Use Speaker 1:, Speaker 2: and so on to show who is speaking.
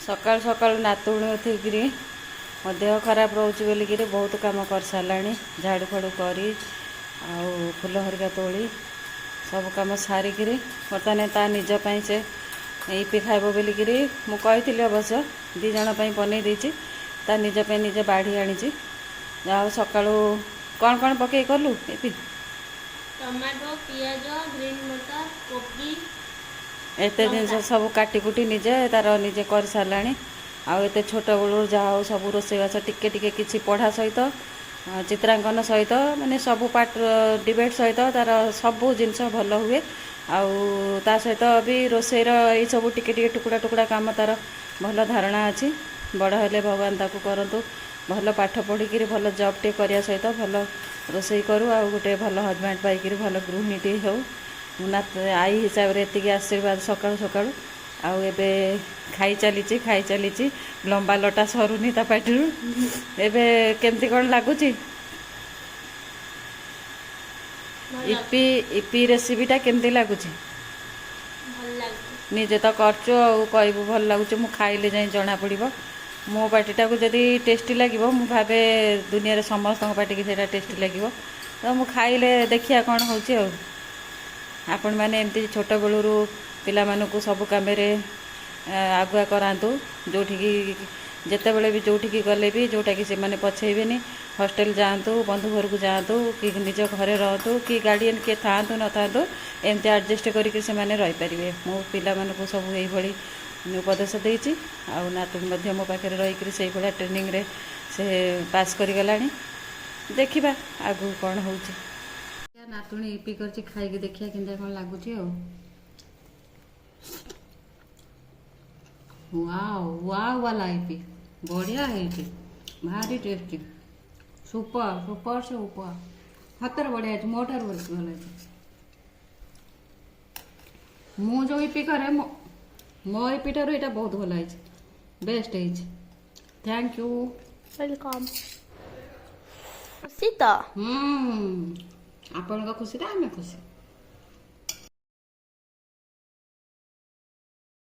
Speaker 1: ସକାଳୁ ସକାଳୁ ନାତୁଣୀ ଉଠିକିରି ମୋ ଦେହ ଖରାପ ରହୁଛି ବୋଲିକିରି ବହୁତ କାମ କରିସାରିଲାଣି। ଝାଡ଼ୁ ଫାଡ଼ୁ କରି ଆଉ ଫୁଲ ହରିକା ତୋଳି ସବୁ କାମ ସାରିକିରି ବର୍ତ୍ତମାନ ତା ନିଜ ପାଇଁ ସେ ଇପି ଖାଇବ ବୋଲିକିରି ମୁଁ କହିଥିଲି। ଅବଶ୍ୟ ଦୁଇ ଜଣ ପାଇଁ ବନେଇ ଦେଇଛି, ତା ନିଜ ପାଇଁ ନିଜେ ବାଢ଼ି ଆଣିଛି। ଆଉ ସକାଳୁ କ'ଣ କ'ଣ ପକେଇ କଲୁ ଇପି?
Speaker 2: ଟମାଟୋ, ପିଆଜ, ଗ୍ରୀନ୍ ମଟର, କୋବି।
Speaker 1: ଏତେ ଜିନିଷ ସବୁ କାଟି କୁଟି ନିଜେ ତାର ନିଜେ କରିସାରିଲାଣି। ଆଉ ଏତେ ଛୋଟବେଳୁ ଯାହା ହଉ ସବୁ ରୋଷେଇବାସ ଟିକେ ଟିକେ କିଛି ପଢ଼ା ସହିତ, ଚିତ୍ରାଙ୍କନ ସହିତ, ମାନେ ସବୁ ପାଠ, ଡିବେଟ୍ ସହିତ ତାର ସବୁ ଜିନିଷ ଭଲ ହୁଏ। ଆଉ ତା ସହିତ ବି ରୋଷେଇର ଏଇସବୁ ଟିକେ ଟିକେ ଟୁକୁଡ଼ା ଟୁକୁଡ଼ା କାମ ତାର ଭଲ ଧାରଣା ଅଛି। ବଡ଼ ହେଲେ ଭଗବାନ ତାକୁ କରନ୍ତୁ ଭଲ ପାଠ ପଢ଼ିକିରି ଭଲ ଜବ୍ଟିଏ କରିବା ସହିତ ଭଲ ରୋଷେଇ କରୁ ଆଉ ଗୋଟେ ଭଲ ହଜବେଣ୍ଡ ପାଇକିରି ଭଲ ଗୃହିଣୀଟିଏ ହେଉ। ମୁଁ ନାତ ଆଈ ହିସାବରେ ଏତିକି ଆଶୀର୍ବାଦ ସକାଳୁ ସକାଳୁ। ଆଉ ଏବେ ଖାଇ ଚାଲିଛି, ଖାଇ ଚାଲିଛି, ଲମ୍ବା ଲଟା ସରୁନି ତା ପାଟିରୁ। ଏବେ କେମିତି କ'ଣ ଲାଗୁଛି?
Speaker 2: ଭଲ।
Speaker 1: ଇପି ଇପି ରେସିପିଟା କେମିତି ଲାଗୁଛି?
Speaker 2: ଭଲ ଲାଗୁଛି।
Speaker 1: ନିଜେ ତ କରୁଛୁ ଆଉ କହିବୁ ଭଲ ଲାଗୁଛି। ମୁଁ ଖାଇଲେ ଯାଇ ଜଣା ପଡ଼ିବ। ମୋ ପାଟିଟାକୁ ଯଦି ଟେଷ୍ଟି ଲାଗିବ, ମୁଁ ଭାବେ ଦୁନିଆରେ ସମସ୍ତଙ୍କ ପାଟିକି ସେଇଟା ଟେଷ୍ଟି ଲାଗିବ। ତ ମୁଁ ଖାଇଲେ ଦେଖିବା କ'ଣ ହେଉଛି। ଆଉ ଆପଣମାନେ ଏମିତି ଛୋଟବେଳରୁ ପିଲାମାନଙ୍କୁ ସବୁ କାମରେ ଆଗୁଆ କରାନ୍ତୁ। ଯେଉଁଠିକି ଯେତେବେଳେ ବି ଯେଉଁଠିକି ଗଲେ ବି ଯେଉଁଟାକି ସେମାନେ ପଛେଇବେନି। ହଷ୍ଟେଲ ଯାଆନ୍ତୁ, ବନ୍ଧୁ ଘରକୁ ଯାଆନ୍ତୁ କି ନିଜ ଘରେ ରହନ୍ତୁ କି ଗାର୍ଡ଼ିଆନ୍ କିଏ ଥାଆନ୍ତୁ ନଥାନ୍ତୁ, ଏମିତି ଆଡ଼ଜଷ୍ଟ କରିକି ସେମାନେ ରହିପାରିବେ। ମୁଁ ପିଲାମାନଙ୍କୁ ସବୁ ଏଇଭଳି ଉପଦେଶ ଦେଇଛି ଆଉ ନାତୁଣୀ ମଧ୍ୟ ମୋ ପାଖରେ ରହିକରି ସେଇଭଳିଆ ଟ୍ରେନିଂରେ ସେ ପାସ୍ କରିଗଲାଣି। ଦେଖିବା ଆଗକୁ କ'ଣ ହେଉଛି। ନାତୁଣୀ ଇପି କରିଛି, ଖାଇକି ଦେଖିବା କେମିତି କ'ଣ ଲାଗୁଛି। ଆଉ ୱାଓ ୱାଓ ବାଲା ଇପି ବଢ଼ିଆ ହେଇଛି, ଭାରି ଟେଷ୍ଟି, ସୁପର ସୁପର ସୁପର। ସତରେ ବଢ଼ିଆ ହେଇଛି, ମୋ ଠାରୁ ବେଶୀ ଭଲ ହେଇଛି। ମୁଁ ଯେଉଁ ଇପି କରେ, ମୋ ଇପି ଠାରୁ ଏଇଟା ବହୁତ ଭଲ ହେଇଛି, ବେଷ୍ଟ ହେଇଛି। Thank you.
Speaker 2: Welcome. ଖୁସି ତ?
Speaker 1: ହୁଁ, ଆପଣଙ୍କ ଖୁସିରେ ଆମେ ଖୁସି।